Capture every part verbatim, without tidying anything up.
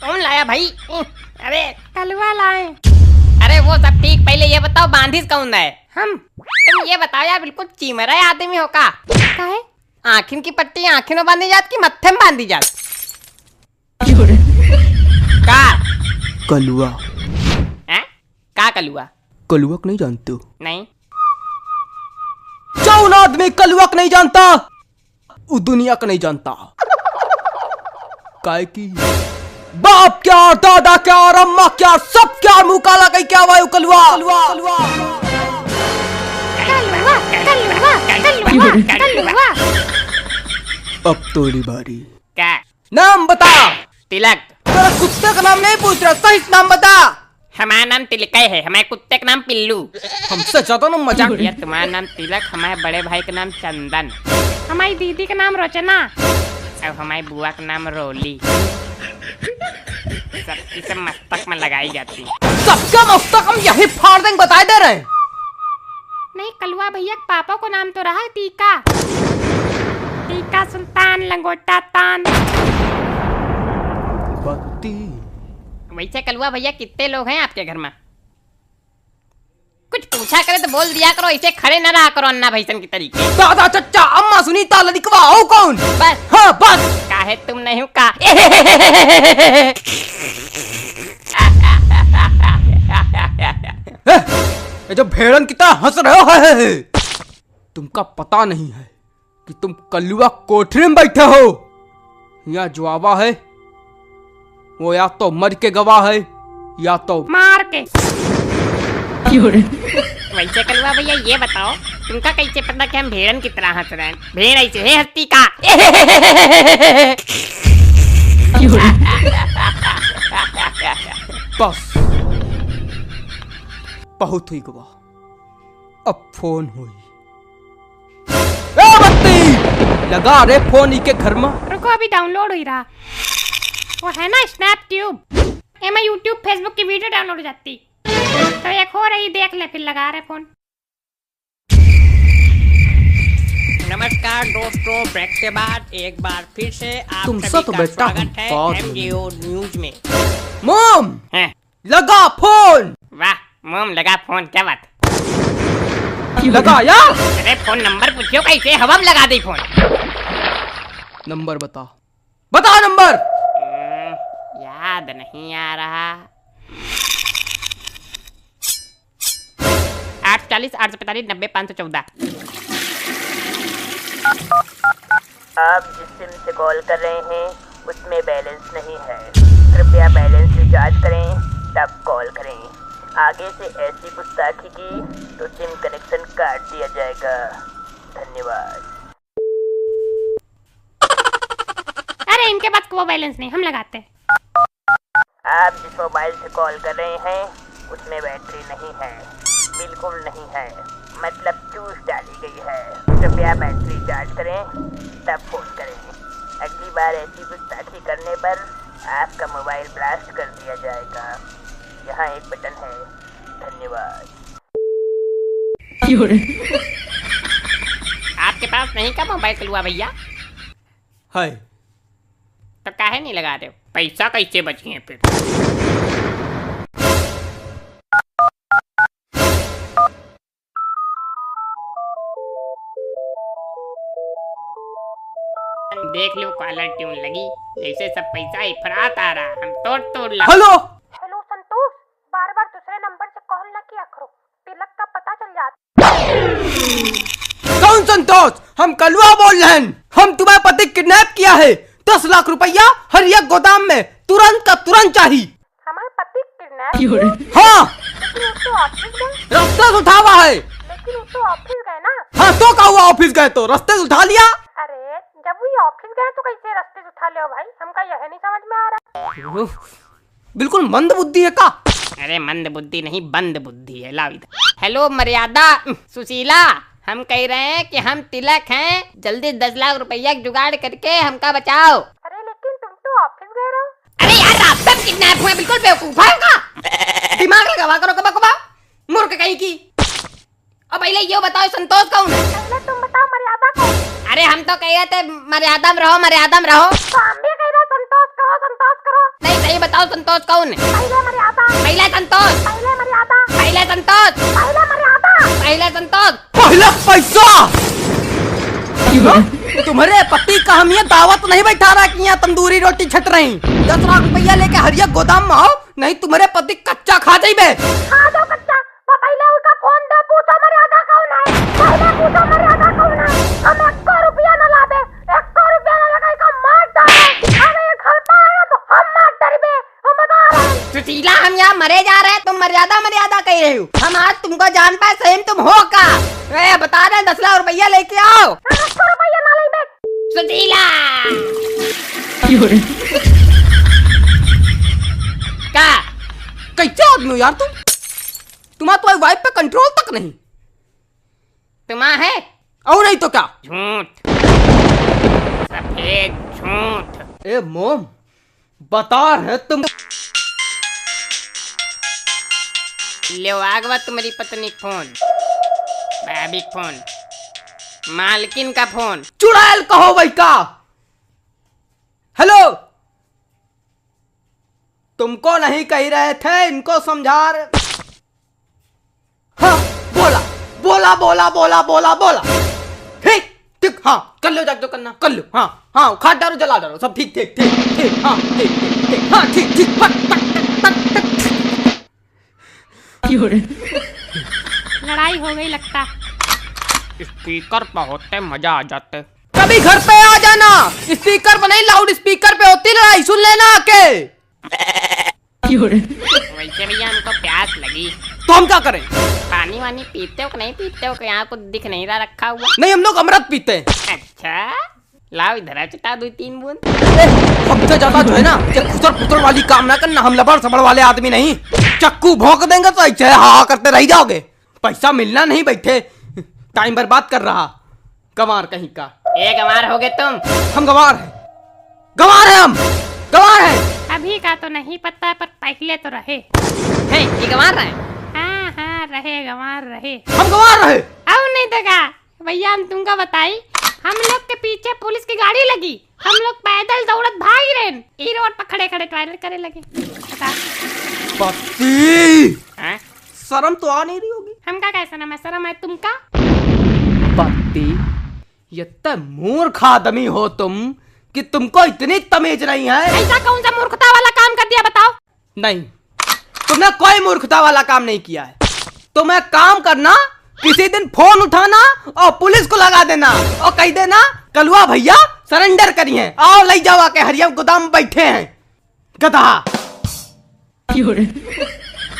कौन लाया भाई? अरे कलुआ लाए। अरे वो सब ठीक, पहले ये बताओ बांधिस कौन है? हम। तुम ये बताओ यार, बिल्कुल चिमरा आदमी हो का? काहे? आँखिन की पट्टी आँखिन में बांधी जात कि मत्थे में बांधी जात? का? कलुआ। हैं? का कलुआ? कलुआ के नहीं जानते हो? नहीं। जौन आदमी कलुआ के नहीं जानता, वो दुनिया के नहीं जानता। काहे कि बाप क्या, दादा क्या और अम्मा क्या, सब क्या मुँह काला कई क्या वायु कलुआ। कलुआ, कलुआ, कलुआ, कलुआ, कलुआ। अब तोरी बारी। का? नाम बता। तिलक। तेरा कुत्ते का नाम नहीं पूछ रहा, सही से नाम बता। हमारा नाम तिलकय है, हमारे कुत्ते का नाम पिल्लू। हमसे ज्यादा ना मजाक। यार, तुम्हारा नाम तिलक, हमारे बड़े भाई का नाम चंदन, हमारी दीदी का नाम रचना, और हमारी बुआ का नाम रोली। सबकी सब मस्तक में लगाई जाती। सबका मस्तक हम यही फाड़ देंगे, बताए दे रहे हैं। नहीं, कलुआ भैया के पापा को नाम तो रहा है टीका। टीका सुल्तान लंगोटा तान। बत्ती। वैसे कलुआ भैया, कितने लोग हैं आपके घर में? कुछ पूछा करे तो बोल दिया करो, ऐसे खड़े ना रहा करो अन्ना भैसन की तरीके। दादा, चच्चा, अम्मा, सुनीता, ललिकवा, हो कौन? बस। हाँ, बस। काहे तुम नहीं हो का? ए, ये जो भेड़न की तरह हंस रहे हो, है, है, है। तुमका पता नहीं है कि तुम कलुआ कोठरी में बैठे हो। यहाँ जो आवा है, वो या तो मर के गवा है, या तो मार के। क्यों रे? वैसे कलुआ भैया, ये बताओ, तुमका कैसे पता कि हम भेड़न की तरह हंस रहे हैं? भेड़ ऐसे है हंसती का? क्यों रे? बस, बहुत हुई गवा। अब फोन हुई। ए बत्ती! लगा रे फोन इके घर में। रुको, अभी download हुई रहा। वो है ना Snap Tube, एमा YouTube, Facebook की video download हो जाती। तो एक हो रही, देख ले, फिर लगा रहे फोन। नमस्कार दोस्तों, break के बाद एक बार फिर से आप तुमसे सभी तो का बेटा स्वागत हम है बाद में एमजीओ न्यूज में। मोम! हैं? लगा फोन। वाह, मोम लगा फोन, क्या बात। लगा यार। अरे फोन नंबर पूछियो कैसे, हवा में लगा दे फोन। नंबर बता, बता नंबर। हम्म, याद नहीं आ रहा। आठ सौ चालीस, आठ सौ पैंतालीस, नब्बे, पाँच सौ चौदह। आप जिस सिम से कॉल कर रहे हैं, उसमें बैलेंस नहीं है। कृपया बैलेंस रिचार्ज करें, तब कॉल करें। आगे से ऐसी गुस्ताखी की तो सिम कनेक्शन काट दिया जाएगा। धन्यवाद। अरे, इनके पास वो बैलेंस नहीं, हम लगाते हैं। आप जिस मोबाइल से कॉल कर रहे हैं, उसमें बैटरी नहीं है, बिल्कुल नहीं है, मतलब चूस डाली गई है। कृपया बैटरी चार्ज करें, तब फोन करें। अगली बार ऐसी गुस्ताखी करने पर आपका मोबाइल ब्लास्ट कर दिया जाएगा। यहाँ एक बटन है। धन्यवाद। आपके पास नहीं का मोबाइल कलुआ भैया? है। तो काहे नहीं लगा रहे हो? पैसा कैसे बचिए फिर? देख लो, caller tune लगी, जैसे सब पैसा इफरात आ रहा, हम तोड़ तोड़ ला। हेलो। हेलो संतोष, बार बार दूसरे नंबर से कॉल ना किया करो, तिलक का पता चल जाता। कौन संतोष? हम कलुआ बोल रहे हैं। हम तुम्हारे पति किडनैप किया है। दस लाख रुपया हर एक गोदाम में तुरंत का तुरंत चाहिए। हमारे पति किडनैप? हाँ। लेकिन वो तो ऑफिस गए। रस्ते से उठावा है। लेकिन वो तो ऑफिस गए ना। हाँ, तो का हुआ, ऑफिस गए तो रस्ते से उठा लिया। अरे, जब वो ऑफिस गए तो कैसे रस्ते से उठा ले भाई? हमका यह नहीं समझ में आ रहा। बिल्कुल मंद बुद्धि है का? अरे मंद बुद्धि नहीं, बंद बुद्धि है। लाओ इधर। हेलो मर्यादा, सुशीला, हम कह रहे हैं कि हम तिलक हैं, जल्दी दस लाख रुपया की जुगाड़ करके हमका बचाओ। अरे लेकिन तुम तो ऑफिस गए रहो। अरे यार, रास्ते में किडनैप हुए, बिल्कुल बेवकूफ है का? दिमाग लगावा करो कबा कबा, मूर्ख कहीं की। अब पहले यो बताओ, संतोष कौन है? पहले तुम बताओ, मर्यादा कौन है? अरे हम तो कह रहे थे, मर्यादा में रहो, मर्यादा में रहो। तो हम भी कह रहे बताओ, संतोष कौन है? पहले मर्यादा। पहले संतोष। पहले मर्यादा। पहले संतोष। पहले मर्यादा। पहले संतोष। पहले पैसा। तुम्हारे पति का हम ये दावत नहीं बैठा रहा कि यहाँ तंदूरी रोटी छट रही। दस लाख रुपया लेके हरिया गोदाम में आओ, नहीं तुम्हारे पति कच्चा खा जाइबे। खा जाओ कच्चा। वो पहले उनका फोन दे, पूछो मर्यादा कौन है। पहले पूछो मर्यादा कौन है। हम एको रुपया न लाबे, एको रुपया न लगे, का मार डाले। अरे ये घर पर आया तो हम मार डरबे, हम बता रहे हैं। सुशीला, हम यहाँ मरे जा रहे हैं, तुम मर्यादा मर्यादा कह रहे हो। हम आज तुमको जान पाए, सही में तुम हो का? ए, बता रहे हैं, दस लाख रुपया लेके आओ। हम एको रुपया ना लेबे। सुशीला। का? कैसे आदमी हो यार तुम? तुम्हारा तुम्हारी वाइफ पे कंट्रोल तक नहीं। तुम्हारा है? और नहीं तो क्या? झूठ। सफेद झूठ। ए मोम, बता रहे तुम। ले आ गवा तुम्हारी पत्नी का फोन, भाभी का फोन, मालकिन का फोन। चुड़ैल कहो भाई का। हेलो, तुमको नहीं कह रहे थे, इनको समझा रहे। हाँ, बोला, बोला, बोला, बोला, बोला, बोला। ठीक, ठीक, हाँ, कर लो, जाके जो करना, कर लो, हाँ, हाँ, उखाड़ डालो, जला डालो, सब ठीक, ठीक, ठीक, ठीक, हाँ, ठीक, ठीक, ठीक, हाँ, ठीक, ठीक, पक, पक, पक, पक, पक। लड़ाई हो गई लगता। स्पीकर पे होते, मजा आ जाते। कभी घर पे आ जाना, स्पीकर पे नहीं, लाउड स्पीकर पे होती लड़ाई, सुन लेना आके। वैसे भैया, हमको प्यास लगी। तो हम क्या करें? पानी वानी पीते हो कि नहीं पीते हो? कि यहाँ कुछ दिख नहीं रहा रखा हुआ? नहीं, हम लोग अमृत पीते हैं। अच्छा, लाओ इधर आ, चटा दो तीन बूंद। ए, हमसे ज्यादा जो है ना, ये खुसर फुसर वाली काम ना करना, हम लबड़ सबड़ वाले आदमी नहीं। चक्कू भोंक देंगे तो ऐसे हा हा करते रह जाओगे। पैसा मिलना नहीं बैठे, टाइम बर्बाद कर रहा, गंवार कहीं का। ए गंवार होगे तुम? हम गंवार हैं, गंवार हैं हम, गंवार हैं। अभी का तो नहीं पता, पर पहले तो रहे। हैं, ये गंवार रहे? हाँ, हाँ, रहे, गंवार रहे। हम गंवार रहे। अब नहीं तो का? भैया, हम तुमका बताई, हम लोग के पीछे पुलिस की गाड़ी लगी, हम लोग पैदल दौड़त भाग रहे, ई रोड पर खड़े खड़े टॉयलेट करे लगे। बता। पति! हैं? शर्म तो आ नहीं रही होगी। हमका कैसे ना मैं शर्म है तुमका? पति, ये तो मूर्ख आदमी हो तुम कि तुमको इतनी तमीज नहीं है। ऐसा कौन सा मूर्खता वाला काम कर दिया, बताओ? नहीं, तुमने कोई मूर्खता वाला काम नहीं किया है। तुम्हें काम करना, किसी दिन फोन उठाना और पुलिस को लगा देना और कह देना, "कलुआ भैया सरेंडर करी हैं, आओ लई जाओ आके, हरिया गोदाम बैठे हैं, गधा।"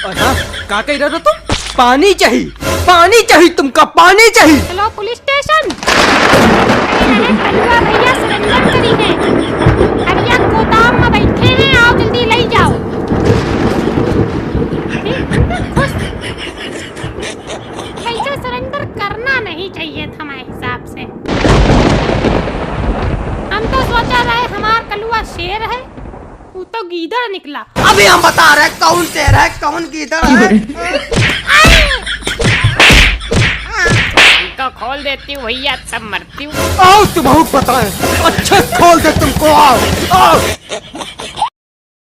और हाँ, का कह रहे हो तुम? पानी चाहिए, पानी चाहिए तुमका, पानी चाहिए। हेलो, पुलिस स्टेशन। अरे, कलुआ भैया सरेंडर करी हैं। हरिया गोदाम में बैठे हैं, आओ जल्दी ले जाओ। अरे, खुश। वैसे सरेंडर करना नहीं चाहिए था हमारे हिसाब से। हम तो सोचा रहे हमार कलुआ शेर है। तू तो गीदड़ निकला। अभी हम बता रहे कौन शेर है, कौन गीदड़ है। हमको खोल देती हूँ भैया, तब मरती हूँ। आओ, तुम बहुत बताएं, अच्छे खोल दे तुमको, आओ, आओ।